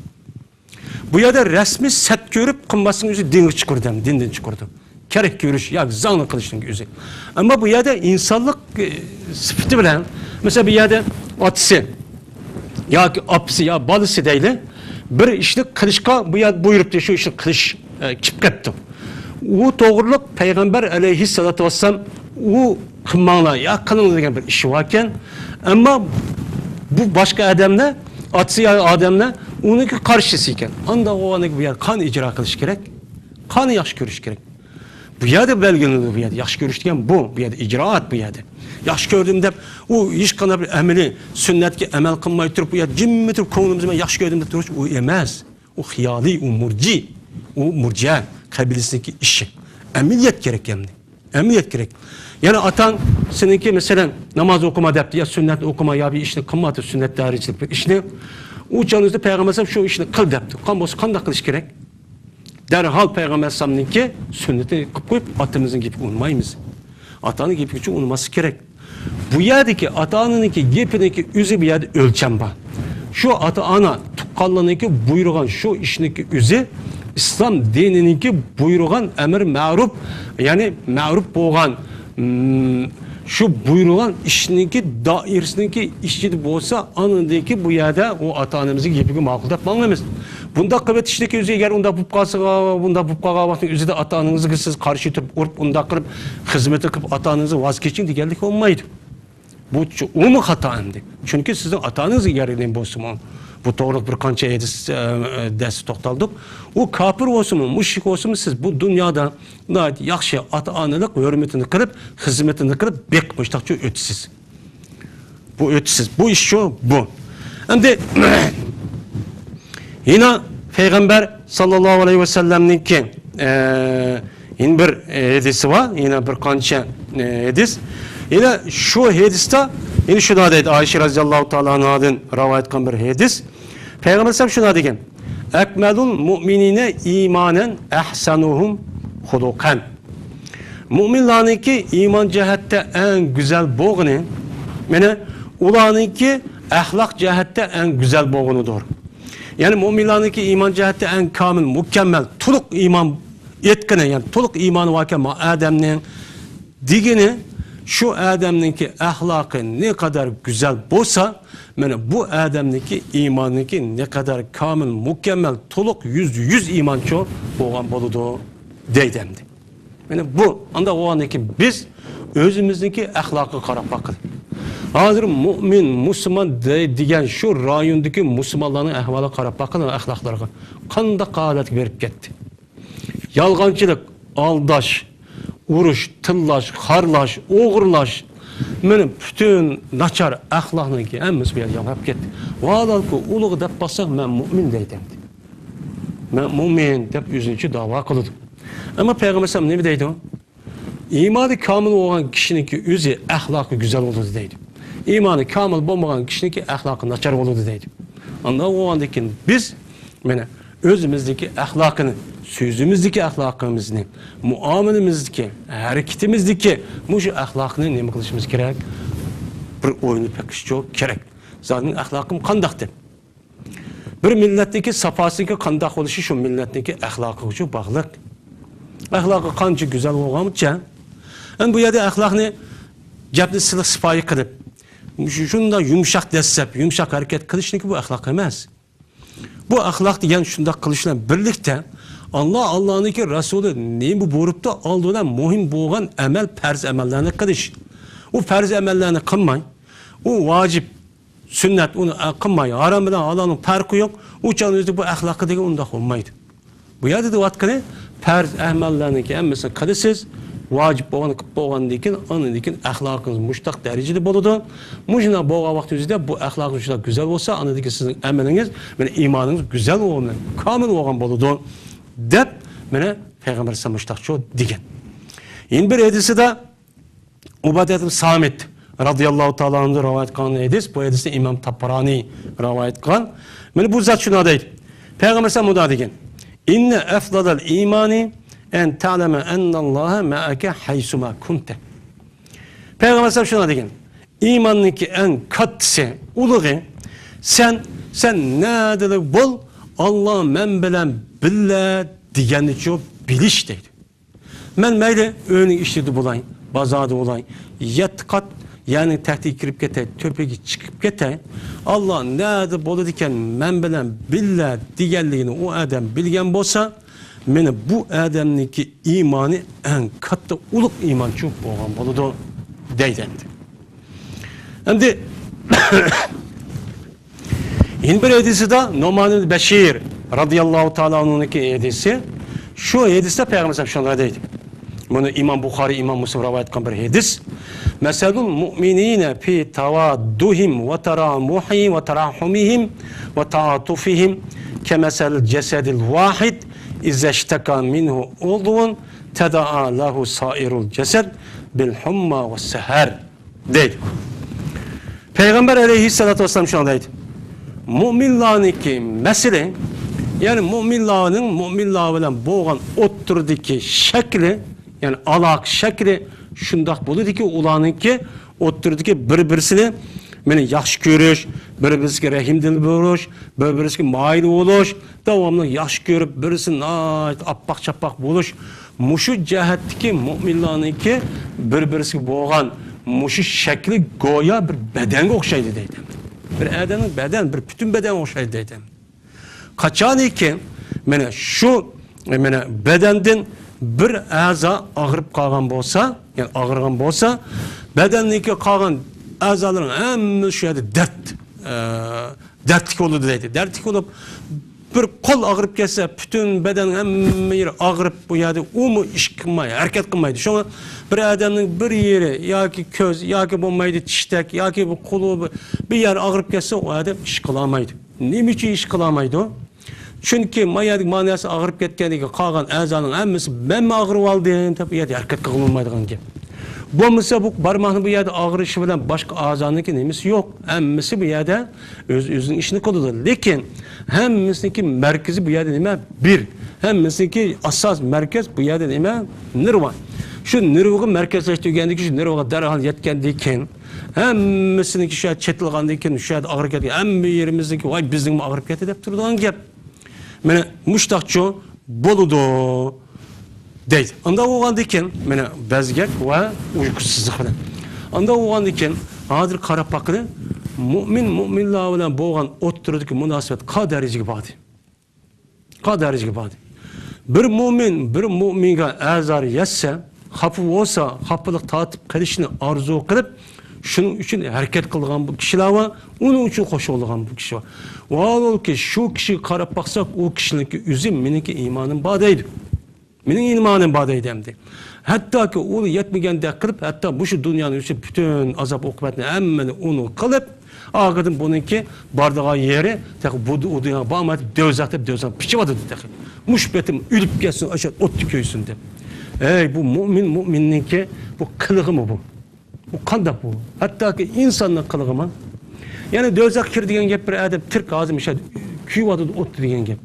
بۇ يەردە رەسمىي سەت كۆرۈپ قىلماسلىقنىڭ ئۆزى دىنغا چىقىرىدۇ ئەمدى، دىندىن چىقىرىدۇ. كېرەك كۆرۈش ياكى زاڭنى قىلىشنىڭ ئۆزى. ئەمما بۇ يەردە ئىنسانلىق، ئى، سۈپىتى بىلەن، مەسىلەن، بۇ يەردە ئاتىسى ياكى ئاپىسى يا بالىسى دەيلى، بىر ئىشنى قىلىشقا بۇ يەردە بۇيرۇپتۇ، شۇ ئىشنى قىلىش، ئى، كېلىپ قاپتۇ. ئۇ توغرىلىق پەيغەمبەر ئەلەيھىسسالاتۇ ۋەسسالام ئۇ قىلماڭلار يا قىلىڭلار دېگەن بىر ئىشى باركەن. ئەمما بۇ باشقا ئادەملەر، ئاتىسى يا ئادەملەر ئۇنىڭكى قارشىسى ئىكەن. ئانداق بولغاندىكىن بۇ يەردە قانى ئىجرا قىلىش كېرەك، قانى ياخشى كۆرۈش كېرەك. بۇ يەردە بەلگىلىنىدۇ، بۇ يەردە ياخشى كۆرۈش دېگەن بۇ، بۇ يەردە ئىجرائات بۇ يەردە. ياخشى كۆردۈم دەپ، ئۇ ھېچقانداق بىر ئەمەلىي سۈننەتكە ئەمەل قىلماي تۇرۇپ، بۇ يەردە جىممىي تۇرۇپ كۆڭلىمىزدە مەن ياخشى كۆردۈم دەپ تۇرۇش، ئۇ ئەمەس. ئۇ خىيالىي، ئۇ مۇرجى، ئۇ مۇرجىئە قەبىلىسىنىڭكى ئىشى. ئەمەلىيەت كېرەك ئەمدى. ئەمەلىيەت كېرەك. يەنە ئاتاڭ سېنىڭكى، مەسىلەن، ناماز ئوقۇما دەپتۇ، يا سۈننەتنى ئوقۇما، يا بىر ئىشنى قىلما دەپ، سۈننەت دەرىجىلىك بىر ئىشنى. ئۇ چاغنىڭىزدا پەيغەمبەر ئەلەيھىسسالام شۇ ئىشنى قىل دەپتۇ. قان بولسا قانداق قىلىش كېرەك؟ دەرھال پەيغەمبەر ئەلەيھىسسالامنىڭكى سۈننىتىنى قىلىپ قويۇپ، ئاتىمىزنىڭ گېپىگە ئۇنىمايمىز. ئاتا-ئانا گېپىگىچە ئۇنىماسلىق كېرەك. بۇ يەردىكى ئاتا-ئانىنىڭكى گېپىنىڭكى ئۆزى بۇ يەردە ئۆلچەم بار. شۇ ئاتا-ئانا تۇغقانلىرىنىڭكى بۇيرۇغان شۇ ئىشنىڭكى ئۆزى ئىسلام دىنىنىڭكى بۇيرۇغان ئەمر مەرۇپ، يەنى مەرۇپ بولغان، مم، شۇ بۇيرۇغان ئىشنىڭكى دائىرىسىنىڭكى ئىچىدە بولسا، ئاندىن كېيىن بۇ يەردە ئۇ ئاتا-ئانىمىزنىڭ گېپىگە ماقۇل دەپ ماڭىمىز. بۇنداق قىلىۋېتىشتىكى ئۆزى، ئەگەر ئۇنداق بولۇپ قالسا، بۇنداق بولۇپ قالغان ۋاقىتنىڭ ئۆزىدە ئاتا-ئانىڭىزغا سىز قارشى تۇرۇپ، ئۇرۇپ، ئۇنداق قىلىپ، خىزمىتىنى قىلىپ، ئاتا-ئانىڭىزغا ۋاز كېچىڭ دېگەنلىك بولمايدۇ. بۇ چ-، ئۇمۇ خاتا ئەمدى. چۈنكى سىزنىڭ ئاتا-ئانىڭىز ئەگەر نېمە بولسىمۇ، بۇ توغرىلىق بىر قانچە ھەدىس، ئە، ئە، دەرستە توختالدۇق. ئۇ كاپىر بولسىمۇ، مۇشرىك بولسىمۇ، سىز بۇ دۇنيادا ناھايىتى ياخشى ئاتا-ئانىلىق ھۆرمىتىنى قىلىپ، خىزمىتىنى قىلىپ، بېقىپ مۇشتاقچە ئۆتىسىز. بۇ ئۆتىسىز. بۇ ئىش شۇ، بۇ. ئەمدى يەنە پەيغەمبەر ساللاللاھۇ ئەلەيھى ۋەسەللەمنىڭكى، ئە، يەنە بىر، ئە، ھەدىسى بار. يەنە بىر قانچە ئە، ھەدىس. يەنە شۇ ھەدىستە، يەنە شۇنداق دەيدۇ، ئائىشە رەزىياللاھۇ تائالا ئانھادىن رىۋايەت قىلغان بىر ھەدىس. پەيغەمبەر ئەلەيھىسسالام شۇنداق دېگەن، «ئەكمەلۇل مۇئمىنىنە ئىمانەن ئەھسەنۇھۇم خۇلۇقەن.» مۇئمىنلارنىڭكى ئىمان جەھەتتە ئەڭ گۈزەل بولغىنى، مانا، ئۇلارنىڭكى ئەخلاق جەھەتتە ئەڭ گۈزەل بولغىنىدۇر. يەنى مۇئمىنلارنىڭكى ئىمان جەھەتتە ئەڭ كامىل، مۇكەممەل، تولۇق ئىمان ئېيتقىنى، يەنى تولۇق ئىمانى باركەن بۇ ئادەمنىڭ دېگىنى، شۇ ئادەمنىڭكى ئەخلاقى نەقەدەر گۈزەل بولسا، مانا بۇ ئادەمنىڭكى ئىمانىنىڭكى نەقەدەر كامىل، مۇكەممەل، تولۇق، يۈزدە يۈز ئىمانچۇ بولغان بولىدۇ دەيدۇ ئەمدى. مانا بۇ، ئانداق بولغاندىن كېيىن بىز ئۆزىمىزنىڭكى ئەخلاقىغا قاراپ باقىلى. ھازىر مۇئمىن، مۇسۇلمان دەي-، دېگەن شۇ رايوندىكى مۇسۇلمانلارنىڭ ئەھۋالىغا قاراپ باقىلى، ئەخلاقلىرىغا. قانداق ھالەتكە بېرىپ كەتتى؟ يالغانچىلىق، ئالداش، ئۇرۇش، تىللاش، خارلاش، ئوغرىلاش، مانا پۈتۈن ناچار ئەخلاقنىڭكى ھەممىسى بۇ يەردە ياڭراپ كەتتى. ۋاھالەنكى ئۇلىغا دەپ باسساق، «مەن مۇئمىن» دەيدۇ ئەمدى. «مەن مۇئمىن» دەپ ئۆزىنىچە داۋا قىلىدۇ. ئەمما پەيغەمبەر ئەلەيھىسسالام نېمە دەيدۇ؟ ئىمانى كامىل بولغان كىشىنىڭكى ئۆزى ئەخلاقى گۈزەل بولىدۇ دەيدۇ. ئىمانى كامىل بولمىغان كىشىنىڭكى ئەخلاقى ناچار بولىدۇ دەيدۇ. ئانداق بولغاندىن كېيىن بىز، مانا، ئۆزىمىزدىكى ئەخلاقىنى، سۆزىمىزدىكى ئەخلاقىمىزنى، مۇئامىلىمىزدىكى، ھەرىكىتىمىزدىكى مۇشۇ ئەخلاقنى نېمە قىلىشىمىز كېرەك؟ بىر ئويلىنىپ بېقىشچۇ كېرەك. زادى مېنىڭ ئەخلاقىم قانداق دەپ؟ بىر مىللەتنىڭكى ساپاسىنىڭكى قانداق بولۇشى شۇ مىللەتنىڭكى ئەخلاقىغىچۇ باغلىق. ئەخلاقى قانچە گۈزەل بولغانچە، ئەمدى بۇ يەردە ئەخلاقنى، گەپنى سىلىق سىپايى قىلىپ، شۇ-، شۇنداق يۇمشاق دەسسەپ، يۇمشاق ھەرىكەت قىلىشنىڭكى بۇ ئەخلاق ئەمەس. بۇ ئەخلاق دېگەن شۇنداق قىلىش بىلەن بىرلىكتە، ئاللا، ئاللانىڭكى رەسۇلى نېمە بۇيرۇپتۇ، ئالدى بىلەن مۇھىم بولغان ئەمەل، پەرز ئەمەللەرنى قىلىش. ئۇ پەرز ئەمەللەرنى قىلماي، ئۇ ۋاجىپ، سۈننەت، ئۇنى، ئە، قىلماي، ھارام بىلەن ھالالنىڭ پەرقى يوق. ئۇ چاغنىڭ ئۆزىدە بۇ ئەخلاقى دېگەن ئۇنداق بولمايدۇ. بۇ يەردە دەۋاتقىنى، پەرز ئەمەللەرنىڭكى ھەممىسىنى قىلىسىز، ۋاجىپ بولغاننى قىلىپ بولغاندىن كېيىن، ئاندىن كېيىن ئەخلاقىڭىز مۇشتاق دەرىجىدە بولىدۇ. مۇشۇنداق بولغان ۋاقتىڭىزدا بۇ ئەخلاقىڭىز شۇنداق گۈزەل بولسا، ئاندىن كېيىن سىزنىڭ ئەمىلىڭىز، مانا، ئىمانىڭىز گۈزەل بولغان، كامىل بولغان بولىدۇ، دەپ، مانا، پەيغەمبەر ئەلەيھىسسالام مۇشتاقچۇ دېگەن. يەنە بىر ھەدىسىدە، ئۇبادەت ئىبن سامىت رازىياللاھۇ تائالا ئەنھۇ رىۋايەت قىلغان ھەدىس، بۇ ھەدىسنى ئىمام تاببارانى رىۋايەت قىلغان. مانا بۇ زات شۇنداق دەيدۇ. پەيغەمبەر ئەلەيھىسسالام مۇنداق دېگەن، «ئىننە ئەفزالەل ئىمانى ئەن تەلەمە ئەننەللاھە مەئەكە ھەيسۇما كۇنتە.» پەيغەمبەر ئەلەيھىسسالام شۇنداق دېگەن، ئىماننىڭكى ئەڭ كاتتىسى، ئۇلۇغى، سەن، سەن نەدىلا بول، ئاللا مەن بىلەن بىللە دېگەننىچۇ بىلىش دەيدۇ. مەن مەيلى ئۆينىڭ ئىچىدە بولاي، بازاردا بولاي، يەتتە قات يەرنىڭ تەكتىگە كىرىپ كېتەي، تۆپىگە چىقىپ كېتەي، ئاللا نەدە بولىدىكەن مەن بىلەن بىللە دېگەنلىكىنى ئۇ ئادەم بىلگەن بولسا، مانا بۇ ئادەمنىڭكى ئىمانى ئەڭ كاتتا ئۇلۇغ ئىمانچۇ بولغان بولىدۇ، دەيدۇ ئەمدى. ئەمدى يەنە بىر ھەدىسىدە نۇئمان ئىبن بەشىر رازىياللاھۇ تائالا ئەنھۇنىڭكى ھەدىسى. شۇ ھەدىستە پەيغەمبەر شۇنداق دەيدۇ. بۇنى ئىمام بۇخارىي، ئىمام مۇسلىم رىۋايەت قىلغان بىر ھەدىس. مەسەلۇل مۇئمىنىنە فى تەۋاددۇھىم ۋە تەرامۇھى ۋە تەراھۇمىھىم ۋە تەئاتۇفىھىم كەمەسەلىل جەسەدىل ۋاھىد ئىزەشتەكا مىنھۇ ئۇزۋۇن تەدائا لەھۇ سائىرۇل جەسەد بىل ھۇمما ۋە سەھەر. دەيدۇ. پەيغەمبەر ئەلەيھىسسالاتۇ ۋەسسالام شۇنداق دەيدۇ. مۇئمىنلارنىڭكى مەسىلە، يەنى مۇئمىنلارنىڭ مۇئمىنلار بىلەن بولغان ئوتتۇرىدىكى شەكلى، يەنى ئالاقە شەكلى شۇنداق بولىدۇكى، ئۇلارنىڭكى ئوتتۇرىدىكى بىر-بىرسىنى، مانا، ياخشى كۆرۈش، بىر-بىرسىگە رەھىمدىل بولۇش، بىر-بىرسىگە مايىل بولۇش، داۋاملىق ياخشى كۆرۈپ، بىرسى ناھايىتى ئاپئاق-چاپئاق بولۇش، مۇشۇ جەھەتتىكى مۇئمىنلارنىڭكى بىر-بىرسىگە بولغان مۇشۇ شەكلى گويا بىر بەدەنگە ئوخشايدۇ دەيدۇ. بىر ئادەمنىڭ بەدەن، بىر پۈتۈن بەدەنگە ئوخشايدۇ دەيدۇ. قاچانكى مانا شۇ، مانا بەدەندىن بىر ئەزا ئاغرىپ قالغان بولسا، يەنى ئاغرىغان بولسا، بەدەندىكى قالغان ئەزالارنىڭ ھەممىسى شۇ يەردە دەرد، ئە، دەردلىك بولىدۇ دەيدۇ. دەردلىك بولۇپ، بىر قول ئاغرىپ كەتسە، پۈتۈن بەدەن ھەممە يېرى ئاغرىپ، بۇ يەردە ئۇمۇ ئىش قىلماي، ھەرىكەت قىلمايدۇ. شۇڭا بىر ئادەمنىڭ بىر يېرى ياكى كۆز، ياكى بولمايدۇ چىشتەك، ياكى بۇ قولى، بىر يەر ئاغرىپ كەتسە، ئۇ ئادەم ئىش قىلالمايدۇ. نېمە ئۈچۈن ئىش قىلالمايدۇ؟ چۈنكى ما يەردىكى ما نەرسە ئاغرىپ كەتكەندىن كېيىن قالغان ئەزانىڭ ھەممىسى مەنمۇ ئاغرىۋالدىم دەپ، ئۇ يەردە ھەرىكەت قىلغىلى بولمايدىغان گەپ. بولمىسا بۇ بارماقنىڭ بۇ يەردە ئاغرىشى بىلەن باشقا ئەزانىڭكى نېمىسى يوق. ھەممىسى بۇ يەردە ئۆز-، ئۆزىنىڭ ئىشىنى قىلىدۇ. لېكىن ھەممىسىنىڭكى مەركىزى بۇ يەردە نېمە؟ بىر. ھەممىسىنىڭكى ئاساس مەركەز بۇ يەردە نېمە؟ نېرۋا. شۇ نېرۋىغا مەركەزلەشتۈرگەندىن كېيىن، شۇ نېرۋىغا دەرھال يەتكەندىن كېيىن، ھەممىسىنىڭكى شۇ يەر چېتىلغاندىن كېيىن، شۇ يەردە ئاغرىپ كەتكەن، ھەممە يېرىمىزنىڭكى، ۋاي، بىزنىڭمۇ ئاغرىپ كەتتى دەپ تۇرىدىغان گەپ. مانا مۇشتاقچۇ بولىدۇ دەيدۇ. ئانداق بولغاندىن كېيىن، مانا بەزگەك ۋە ئۇيقۇسىزلىق بىلەن. ئانداق بولغاندىن كېيىن، ھازىر قاراپ باققىلى، مۇئمىن مۇئمىنلار بىلەن بولغان ئوتتۇرىدىكى مۇناسىۋەت قا دەرىجىگە باردى؟ قا دەرىجىگە باردى؟ بىر مۇئمىن بىر مۇئمىنغا ئازار يەتسە، خاپا بولسا، خاپىلىق تارتىپ قېلىشنى ئارزۇ قىلىپ، شۇنىڭ ئۈچۈن ھەرىكەت قىلىدىغان بۇ كىشىلەر بار، ئۇنىڭ ئۈچۈن قوشۇلىدىغان بۇ كىشى بار. ۋاھالبۇكى، شۇ كىشىگە قاراپ باقساق، ئۇ كىشىنىڭكى ئۆزى مېنىڭكى ئىمانىم بار دەيدۇ. مېنىڭ ئىمانىم بار دەيدۇ ئەمدى. ھەتتاكى ئۇ يەتمىگەندەك قىلىپ، ھەتتا مۇشۇ دۇنيانىڭ ئۈستى پۈتۈن ئازاب ئوقۇبەتنى ھەممىنى ئۇنىڭ قىلىپ، ئاخىرىدىن بۇنىڭكى بارىدىغان يېرى تېخى بۇ، ئۇ دۇنياغا بارمايدۇ، دۆزەخ دەپ دۆزەخنى پىچىۋاتىدۇ تېخى. مۇشۇ پېتىم ئۆلۈپ كەتسۇن، ئاشۇ ئوتتا كۆيسۇن دەپ. ئەي، بۇ مۇئمىن مۇئمىننىڭكى بۇ قىلىقىمۇ بۇ؟ بۇ قانداق بۇ؟ ھەتتاكى ئىنساننىڭ قىلىقىمۇ؟ يەنى دۆزەخكە كىر دېگەن گەپ، بىر ئادەم تىرىك ھازىر مۇشۇ يەردە كۆيۈۋاتىدۇ ئوتتا دېگەن گەپ.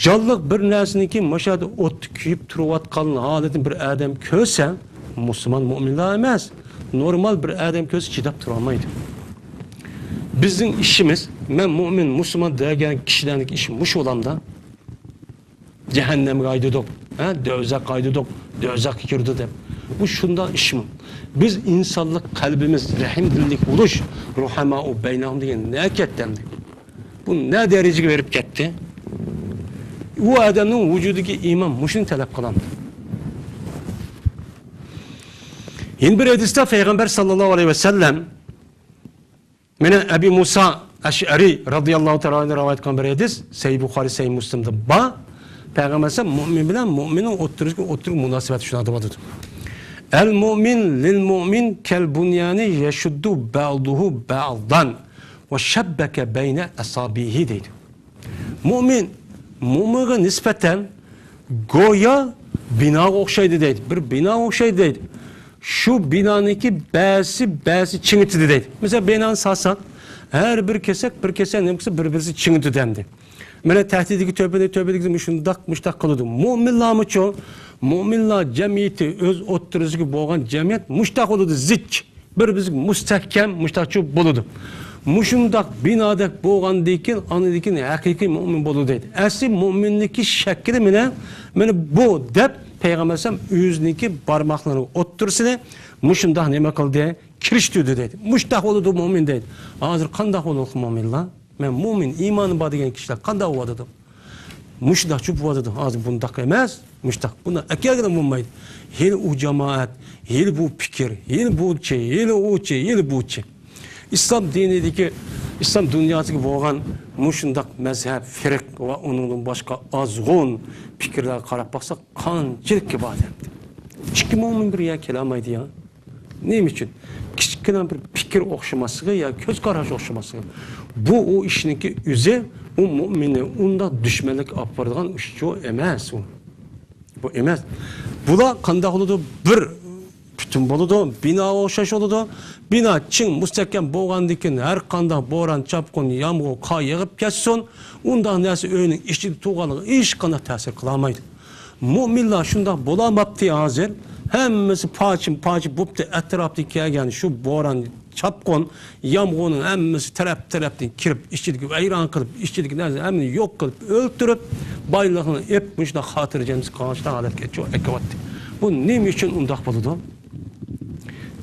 جانلىق بىر نەرسىنىڭكى مۇشۇ يەردە ئوتتا كۆيۈپ تۇرۇۋاتقان ھالىتىنى بىر ئادەم كۆرسە، مۇسۇلمان مۇئمىنلار ئەمەس، نورمال بىر ئادەم كۆرسە چىداپ تۇرالمايدۇ. بىزنىڭ ئىشىمىز، مەن مۇئمىن مۇسۇلمان دېگەن كىشىلەرنىڭكى ئىشى مۇشۇ بولامدا؟ جەھەننەمگە ھايدىدۇق، ھە، دۆزەخكە ھايدىدۇق، دۆزەخكە كىردى دەپ. بۇ شۇنداق ئىشمۇ؟ بىز ئىنسانلىق، قەلبىمىز رەھىمدىللىك بولۇش، رۇھەمائۇ بەينەھۇم دېگەن نە كەتتى ئەمدى؟ بۇ نە دەرىجىگە بېرىپ كەتتى؟ ئۇ ئادەمنىڭ ۋۇجۇدىدىكى ئىمان مۇشۇنى تەلەپ قىلامدۇ؟ يەنە بىر ھەدىستە پەيغەمبەر ساللاللاھۇ ئەلەيھى ۋەسەللەم، مانا ئەبى مۇسا ئەشئەرى رازىياللاھۇ تائالا ئەنھۇ رىۋايەت قىلغان بىر ھەدىس، سەھىھ بۇخارى، سەھىھ مۇسلىمدا بار. پەيغەمبەر ئەلەيھىسسالام مۇئمىن بىلەن مۇئمىننىڭ ئوتتۇرىسىدىكى ئوتتۇرىدىكى مۇناسىۋەت شۇنداق دەۋاتىدۇ. ئەل مۇئمىن لىل مۇئمىن كەل بۇنيانى يەشۇددۇ بەئدۇھۇ بەئدان ۋە شەببەكە بەينە ئەسابىئىھى دەيدۇ. مۇئمىن مۇئمىنغا نىسبەتەن گويا بىناغا ئوخشايدۇ دەيدۇ. بىر بىناغا ئوخشايدۇ دەيدۇ. شۇ بىنانىڭكى بەزىسى، بەزىسى چىڭىتىدۇ دەيدۇ. مەسىلەن، بىنانى سالساق، ھەر بىر كېسەك، بىر كېسەك نېمە قىلسا، بىر-بىرسى چىڭىتىدۇ ئەمدى. مانا تەھتىدىكى تۆپىنى، تۆپىدىكى مۇشۇنداق، مۇشتاق قىلىدۇ. مۇئمىنلارمۇچۇ؟ مۇئمىنلار جەمئىيىتى، ئۆز ئوتتۇرىسىدىكى بولغان جەمئىيەت مۇشتاق بولىدۇ، زىچ. بىر-بىرىگە مۇستەھكەم، مۇشتاقچۇ بولىدۇ. مۇشۇنداق بىنادەك بولغاندىن كېيىن، ئاندىن كېيىن ھەقىقىي مۇئمىن بولىدۇ دەيدۇ. ئەسلى مۇئمىننىڭكى شەكلى مانا، مانا بۇ دەپ پەيغەمبەر ئەلەيھىسسالام ئۆزىنىڭكى بارماقلىرىنىڭ ئوتتۇرىسىنى مۇشۇنداق نېمە قىلدى؟ كىرىشتۈردى دەيدۇ. مۇشتاق بولىدۇ مۇئمىن دەيدۇ. ھازىر قانداق بولىدۇ مۇئمىنلار؟ مەن مۇئمىن، ئىمانى بار دېگەن كىشىلەر قانداق بولۇۋاتىدۇ؟ مۇشۇنداق چۇ بولۇۋاتىدۇ. ھازىر بۇنداق ئەمەس، مۇشۇنداق. بۇنداق ئەكەلگىلى بولمايدۇ. ھېلى ئۇ جامائەت، ھېلى بۇ پىكىر، ھېلى بۇچى، ھېلى ئۇچى، ھېلى بۇچى. ئىسلام دىنىدىكى، ئىسلام دۇنياسىدىكى بولغان مۇشۇنداق مەزھەپ، فىرق ۋە ئۇنىڭدىن باشقا ئازغۇن پىكىرلەرگە قاراپ باقساق، قانچىلىك بار ئەمدى. ئىككى مۇئمىن بىر يەرگە كېلەلمەيدۇ يا. نېمە ئۈچۈن؟ كىچىككىنە بىر پىكىر ئوخشىماسلىقى يا كۆز قاراش ئوخشىماسلىقى. بۇ ئۇ ئىشنىڭكى ئۆزى، ئۇ مۇئمىننى ئۇنداق دۈشمەنلىككە ئاپىرىدىغان ئىش ئۇ ئەمەس ئۇ. بۇ ئەمەس. بۇلار قانداق بولىدۇ؟ بىر پۈتۈن بولىدۇ، بىنا ئوخشاش بولىدۇ. بىنا چىڭ، مۇستەھكەم بولغاندىن كېيىن، ھەر قانداق بوران، چاپقۇن، يامغۇر، قار يېغىپ كەتسۇن، ئۇنداق نەرسە ئۆينىڭ ئىچىدە تۇرغانلىقى ھېچقانداق تەسىر قىلالمايدۇ. مۇئمىنلار شۇنداق بولالماپتۇ ھازىر. ھەممىسى پارچىمۇ پارچە بوپتۇ. ئەتراپتىن كەلگەن شۇ بوران، چاپقۇن، يامغۇرنىڭ ھەممىسى تەرەپ-تەرەپتىن كىرىپ، ئىچىدىكى ۋەيران قىلىپ، ئىچىدىكى نەرسىنى ھەممىنى يوق قىلىپ، ئۆلتۈرۈپ، بايلىقنى ئېلىپ، مۇشۇنداق خاتىرجەمسىز قالغان ھالەتكە چۈ-، ئەكىۋەتتى. بۇ نېمە ئۈچۈن ئۇنداق بولىدۇ؟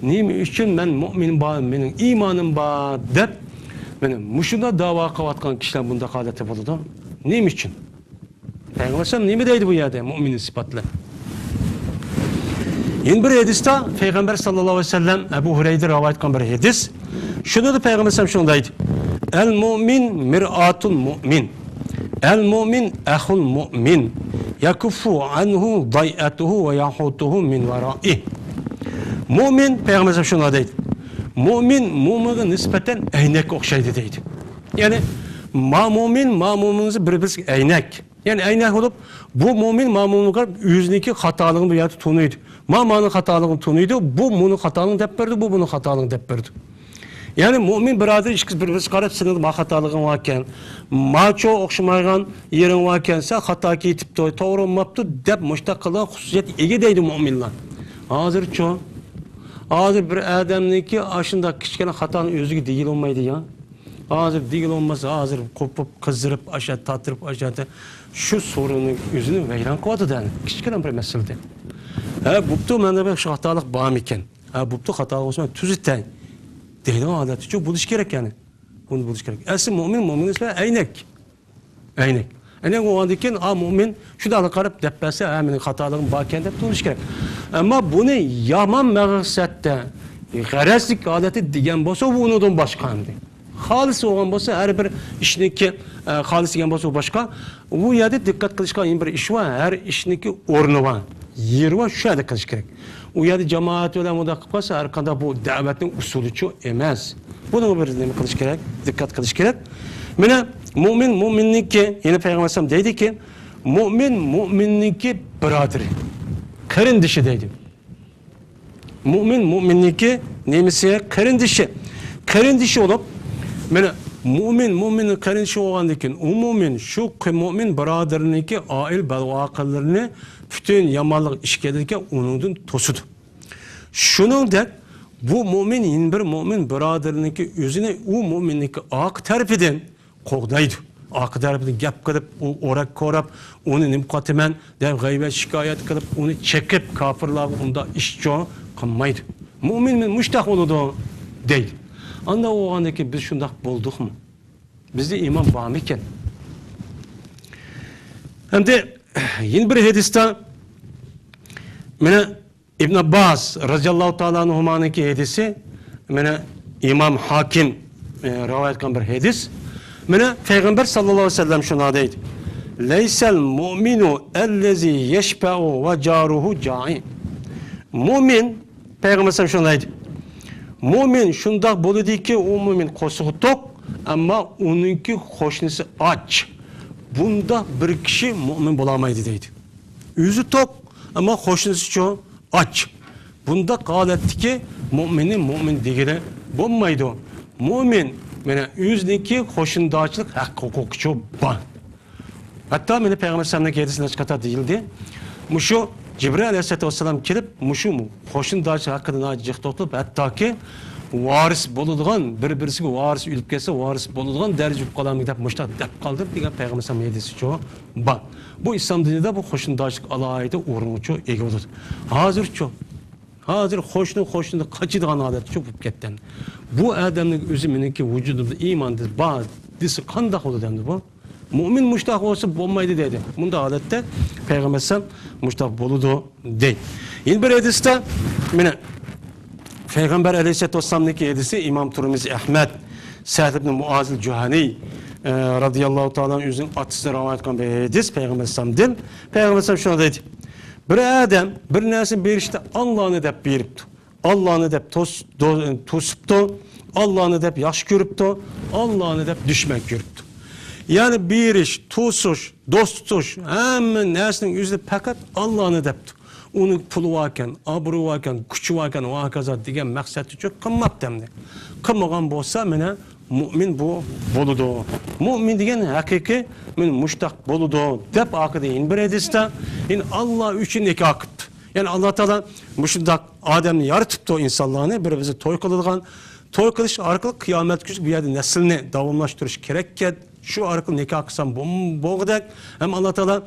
نېمە ئۈچۈن مەن مۇئمىن بار، مېنىڭ ئىمانىم بار دەپ، مانا مۇشۇنداق داۋا قىلىۋاتقان كىشىلەر بۇنداق ھالەتتە بولىدۇ؟ نېمە ئۈچۈن؟ پەيغەمبەر ئەلەيھىسسالام نېمە دەيدۇ بۇ يەردە مۇئمىننى سۈپەتلەپ؟ يەنە بىر ھەدىستە پەيغەمبەر ساللاللاھۇ ئەلەيھى ۋەسەللەم ئەبۇ ھۇرەيرە رىۋايەت قىلغان بىر ھەدىس. شۇنىڭدا پەيغەمبەر ئەلەيھىسسالام شۇنداق دەيدۇ: ئەل مۇئمىن مىرئاتۇل مۇئمىن. ئەل مۇئمىن ئەخۇل مۇئمىن. يەكۇففۇ ئەنھۇ ضەيئەتۇھۇ ۋە يەھۇتۇھۇ مىن ۋەرائىھ. مۇئمىن، پەيغەمبەر ئەلەيھىسسالام شۇنداق دەيدۇ. مۇئمىن مۇئمىنغا نىسبەتەن ئەينەككە ئوخشايدۇ دەيدۇ. يەنى ما مۇئمىن، ما مۇئمىن بىر-بىرسىگە ئەينەك. يەنى ئەينەك بولۇپ، بۇ مۆمىن ما مۆمىنگە قاراپ ئۆزىنىڭكى خاتالىقىنى بۇ يەردە تونۇيدۇ. ما مانىڭ خاتالىقىنى تونۇيدۇ، بۇ بۇنىڭ خاتالىقىنى دەپ بەردى، بۇ بۇنىڭ خاتالىقىنى دەپ بەردى. يەنى مۆمىن بۇرادىرى ئىككىسى بىر-بىرىگە قاراپ، سېنىڭ ما خاتالىقىڭ باركەن، ماچۇ ئوخشىمايدىغان يېرىڭ باركەن، سەن خاتا كېتىپتۇ، توغرا بولماپتۇ دەپ مۇشۇنداق قىلىدىغان خۇسۇسىيەتكە ئىگە دەيدۇ مۆمىنلار. ھازىرچۇ؟ ھازىر بىر ئادەمنىڭكى ئاشۇنداق كىچىككىنە خاتانى ئۆزىگە دېگىلى بولمايدۇ يا. ھازىر دېگىلى بولمىسا، ھازىر قوپۇپ، قىزىرىپ، ئاشۇ قاتتىرىپ، ئاشۇ شۇ سورۇننىڭ ئۆزىنى ۋەيران قىلىۋاتىدۇ، يەنى كىچىككىنە بىر مەسىلىدە. ھە، بوپتۇ، مەندە بىر شۇ خاتالىق بارمىكەن؟ ھە، بوپتۇ، خاتالىق بولسا مەن تۈزىتەي دەيدىغان ھالەتتىچۇ بولۇش كېرەك، يەنى. بۇنى بولۇش كېرەك. ئەسلى مۆمىن، مۆمىن دېسە ئەينەك. ئەينەك. ئەينەك بولغاندىن كېيىن، ئا، مۆمىن شۇنداقلا قاراپ دەپ بەرسە، ھە، مېنىڭ خاتالىقىم باركەن دەپ تونۇش كېرەك. ئەمما بۇنى يامان مەقسەتتە، غەرەزلىك ھالەتتە دېگەن بولسا، بۇ ئۇنىڭدىن باشقا ئەمدى. خالىس بولغان بولسا، ھەر بىر ئىشنىڭكى، ئە، خالىس دېگەن بولسا، بۇ باشقا. بۇ يەردە دىققەت قىلىشقا يەنە بىر ئىش بار، ھەر ئىشنىڭكى ئورنى بار، يېرى بار، شۇ يەردە قىلىش كېرەك. ئۇ يەردە جامائەت بىلەن مۇنداق قىلىپ قالسا، ھەر قانداق بۇ دەۋەتنىڭ ئۇسۇلىچۇ ئەمەس. بۇنىڭغا بىر نېمە قىلىش كېرەك؟ دىققەت قىلىش كېرەك. مانا، مۆمىن مۆمىننىڭكى، يەنە پەيغەمبەر ئەلەيھىسسالام دەيدىكى، مۆمىن مۆمىننىڭكى بۇرادىرى، قېرىندىشى دەيدۇ. مۆمىن مۆمىننىڭكى نېمىسى؟ قېرىندىشى. قېرىندىشى بولۇپ، مانا، مۆمىن مۆمىننىڭ قېرىندىشى بولغاندىن كېيىن، ئۇ مۆمىن، شۇ قې-، مۆمىن بۇرادىرىنىڭكى ئائىلە بەلغە-ئاقىلىرىنى پۈتۈن يامانلىق ئىش كېلىدىكەن، ئۇنىڭدىن توسىدۇ. شۇنىڭدەك بۇ مۆمىن يەنە بىر مۆمىن بۇرادىرىنىڭكى ئۆزىنى ئۇ مۆمىننىڭكى ئارقا تەرىپىدىن قوغدايدۇ. ئارقا تەرىپىدىن گەپ قىلىپ، ئۇ ئورەك كوراپ، ئۇنى نېمە قىلىۋاتىمەن دەپ غەيۋەت شىكايەت قىلىپ، ئۇنى چېقىپ، كاپىرلارغا ئۇنداق ئىشچۇ قىلمايدۇ. مۆمىن مۇشتاق بولىدۇ دەيدۇ. ئانداق بولغاندىن كېيىن بىز شۇنداق بولدۇقمۇ؟ بىزدە ئىمان بارمىكەن؟ ئەمدى يەنە بىر ھەدىستە، مانا، ئىبن ئابباس رازىياللاھۇ تائالا ئەنھۇمانىڭكى ھەدىسى، مانا، ئىمام ھاكىم، ئە، رىۋايەت قىلغان بىر ھەدىس. مانا، پەيغەمبەر ساللاللاھۇ ئەلەيھى ۋەسەللەم شۇنداق دەيدۇ: لەيسەل مۇئمىنۇ ئەللەزى يەشبەئۇ ۋە جارۇھۇ جائىن. مۆمىن، پەيغەمبەر ئەلەيھىسسالام شۇنداق دەيدۇ. مۆمىن شۇنداق بولىدۇكى، ئۇ مۆمىن قورسىقى توق، ئەمما ئۇنىڭكى قوشنىسى ئاچ. بۇنداق بىر كىشى مۆمىن بولالمايدۇ دەيدۇ. ئۆزى توق، ئەمما قوشنىسىچۇ؟ ئاچ. بۇنداق ھالەتتىكى مۆمىننى مۆمىن دېگىلى بولمايدۇ. مۆمىن، مانا، ئۆزىنىڭكى قوشنىدارچىلىق ھەق ھوقۇقىچۇ بار. ھەتتا مانا پەيغەمبەر ئەلەيھىسسالامنىڭ ھەدىسىدە نەچچە قېتىم دېيىلدى. مۇشۇ جىبرىئىل ئەلەيھىسسالاتۇ ۋەسسالام كېلىپ، مۇشۇ قوشنىدارچىلىق ھەققىدە ناھايىتى جىق توختىلىپ، ھەتتاكى ۋارىس بولىدىغان، بىر-بىرسىگە ۋارىس ئۆلۈپ كەتسە، ۋارىس بولىدىغان دەرىجە بولۇپ قالامدۇ دەپ مۇشۇنداق دەپ قالدىم دېگەن پەيغەمبەر ئەلەيھىسسالام ھەدىسىچۇ بار. بۇ ئىسلام دىنىدا بۇ قوشنىدارچىلىق ئالاھىدە ئورۇنغىچۇ ئىگە بولىدۇ. ھازىرچۇ؟ ھازىر قوشنا قوشنىدىن قاچىدىغان ھالەتچۇ بولۇپ كەتكەن. بۇ ئادەمنىڭ ئۆزى مېنىڭكى ۋۇجۇدۇمدا ئىمان بار دېسە قانداق بولىدۇ ئەمدى بۇ؟ مۆمىن مۇشتاق بولسا بولمايدۇ دەيدۇ. بۇنداق ھالەتتە پەيغەمبەر ئەلەيھىسسالام مۇشتاق بولىدۇ دەيدۇ. يەنە بىر ھەدىستە، مانا، پەيغەمبەر ئەلەيھىسسالاتۇ ۋەسسالامنىڭكى ھەدىسى، ئىمام تۇرمىزى، ئەھمەد، سەئد ئىبن مۇئازىل جۇھەنى، ئە، رازىياللاھۇ تائالا ئۆزىنىڭ ئاتىسىدىن رىۋايەت قىلغان بىر ھەدىس پەيغەمبەر ئەلەيھىسسالامدىن. پەيغەمبەر ئەلەيھىسسالام شۇنداق دەيدۇ: بىر ئادەم بىر نەرسىنى بېرىشتە ئاللانى دەپ بېرىپتۇ. ئاللانى دەپ توس-، دو-، توسۇپتۇ. ئاللانى دەپ ياخشى كۆرۈپتۇ. ئاللانى دەپ دۈشمەن كۆرۈپتۇ. يەنى بېرىش، توسۇش، دوست تۇتۇش، ھەممە نەرسىنىڭ ئۆزىدە پەقەت ئاللانى دەپتۇ. ئۇنىڭ پۇلى باركەن، ئابرۇي باركەن، كۈچى باركەن ۋە ھاكازا دېگەن مەقسەتتىچۇ قىلماپتۇ ئەمدى. قىلمىغان بولسا، مانا، مۆمىن بۇ بولىدۇ. مۆمىن دېگەن ھەقىقىي، مانا، مۇشتاق بولىدۇ دەپ ئارقىدا يەنە بىر ھەدىستە، يەنى ئاللا ئۈچۈن نىكاھ قىپتۇ. يەنى ئاللا تائالا مۇشۇنداق ئادەمنى يارىتىپتۇ، ئىنسانلارنى بىر-بىرسىگە توي قىلىدىغان. توي قىلىش ئارقىلىق قىيامەتكۈچە بۇ يەردە نەسىلنى داۋاملاشتۇرۇش كېرەككەن. شۇ ئارقىلىق نىكاھ قىلسام بولغۇدەك. ھەم ئاللا تائالا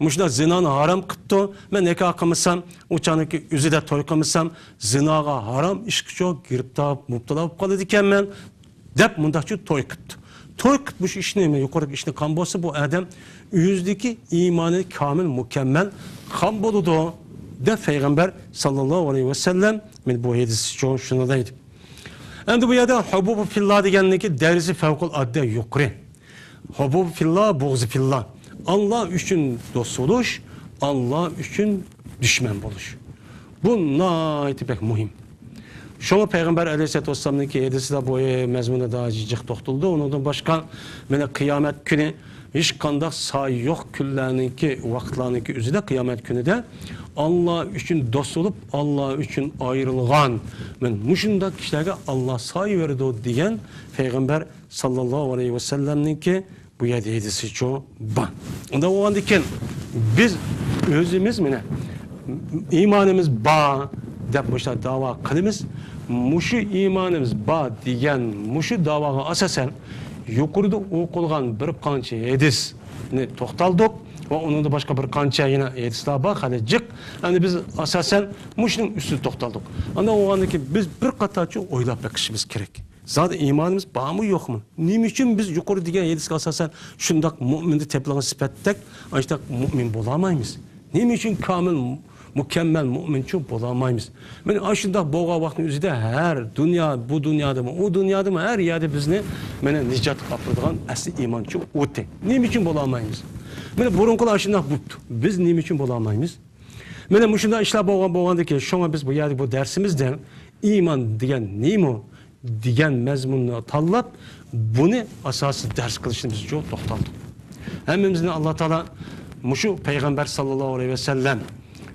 مۇشۇنداق زىنانى ھارام قىپتۇ. مەن نىكاھ قىلمىسام، ئۇ چاغنىڭكى ئۆزىدە توي قىلمىسام، زىناغا، ھارام ئىشقىچۇ گىرىپتار، مۇپتىلا بولۇپ قالىدىكەنمەن، دەپ مۇنداقچۇ توي قىپتۇ. توي قىپ مۇشۇ ئىشنى، يۇقىرىقى ئىشنى قىلغان بولسا، بۇ ئادەم ئۆزىدىكى ئىمانى كامىل، مۇكەممەل قىلغان بولىدۇ، دەپ پەيغەمبەر ساللاللاھۇ ئەلەيھى ۋەسەللەم مانا بۇ ھەدىسچۇ شۇنى دەيدۇ. ئەمدى بۇ يەردە ھۇببۇ فىللا دېگەننىڭكى دەرىجىسى فەۋقۇل ئاددە يۇقىرى. ھۇببۇ فىللا، بۇغزى فىللا. ئاللا ئۈچۈن دوست بولۇش، ئاللا ئۈچۈن دۈشمەن بولۇش. بۇ ناھايىتى بەك مۇھىم. شۇڭا پەيغەمبەر ئەلەيھىسسالاتۇ ۋەسسالامنىڭكى ھەدىسىدە بۇ مەزمۇندا جىق توختىلىدۇ. ئۇنىڭدىن باشقا، مانا قىيامەت كۈنى ھېچقانداق سايە يوق كۈنلەرنىڭكى، ۋاقىتلارنىڭكى ئۆزىدە، قىيامەت كۈنىدە ئاللا ئۈچۈن دوست بولۇپ، ئاللا ئۈچۈن ئايرىلغان، مانا مۇشۇنداق كىشىلەرگە ئاللا سايە بېرىدۇ دېگەن پەيغەمبەر ساللاللاھۇ ئەلەيھى ۋەسەللەمنىڭكى بۇ يەردە ھەدىسىچۇ بار. ئۇنداق بولغاندىكىن، بىز ئۆزىمىز، مانا، ئىمانىمىز بار دەپ مۇشۇنداق داۋا قىلىمىز. مۇشۇ ئىمانىمىز بار دېگەن مۇشۇ داۋاغا ئاساسەن، يۇقىرىدا ئوقۇلغان بىر قانچە ھەدىسنى توختالدۇق ۋە ئۇنىڭدا باشقا بىر قانچە يەنە ھەدىسلەر بار، خېلى جىق. ئەمدى بىز ئاساسەن مۇشۇنىڭ ئۈستىدە توختالدۇق. ئانداق بولغاندىكىن، بىز بىر قاتارچە ئويلاپ بېقىشىمىز كېرەك. زادى ئىمانىمىز بارمۇ، يوقمۇ؟ نېمە ئۈچۈن بىز يۇقىرى دېگەن ھەدىسكە ئاساسەن شۇنداق مۆمىندە تېپىلغان سۈپەتتەك ئاشۇنداق مۆمىن بولالمايمىز؟ نېمە ئۈچۈن كامىل، مۇكەممەل مۆمىنچۇ بولالمايمىز؟ مانا ئاشۇنداق بولغان ۋاقىتنىڭ ئۆزىدە ھەر دۇنيا، بۇ دۇنيادىمۇ، ئۇ دۇنيادىمۇ، ھەر يەردە بىزنى مانا نىجاتقا ئاپىرىدىغان ئەسلى ئىمانچۇ ئوتى. نېمە ئۈچۈن بولالمايمىز؟ مانا بۇرۇنقىلار ئاشۇنداق بوپتۇ. بىز نېمە ئۈچۈن بولالمايمىز؟ مانا مۇشۇنداق ئىشلار بولغان، بولغاندىكىن، شۇڭا بىز بۇ يەردە بۇ دەرسىمىزدە ئىمان دېگەن نېمە دېگەن مەزمۇننى تاللاپ، بۇنى ئاساسىي دەرس قىلىشنى بىز جۇ توختالدۇق. ھەممىمىزنى ئاللا تائالا مۇشۇ پەيغەمبەر ساللاللاھۇ ئەلەيھى ۋەسەللەم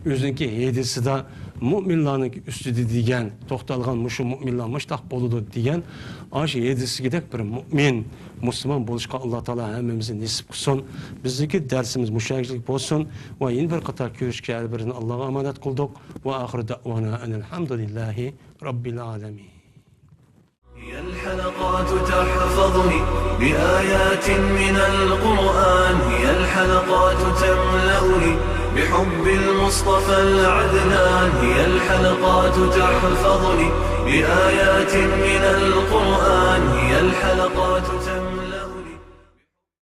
ئۆزىنىڭكى ھەدىسىدا مۆمىنلارنىڭ ئۈستىدە دېگەن، توختالغان مۇشۇ مۆمىنلار مۇشتاق بولىدۇ دېگەن، ئاشۇ ھەدىسىدىكىدەك بىر مۆمىن، مۇسۇلمان بولۇشقا ئاللا تائالا ھەممىمىزنى نېسىپ قىلسۇن. بىزنىڭكى دەرسىمىز مۇشۇ يەرلىك بولسۇن ۋە يەنە بىر قاتار كۆرۈشكىچە ھەر بىرىنى ئاللاغا ئامانەت قىلدۇق. ۋە ئاخىرۇ دەئۋانا ئەنىل ھەمدۇلىللاھى رەببىل ئالەمىن. هي الحلقات تحفظني بآيات من القرآن، هي الحلقات تملأني بحب المصطفى العدنان، هي الحلقات تحفظني بآيات من القرآن، هي الحلقات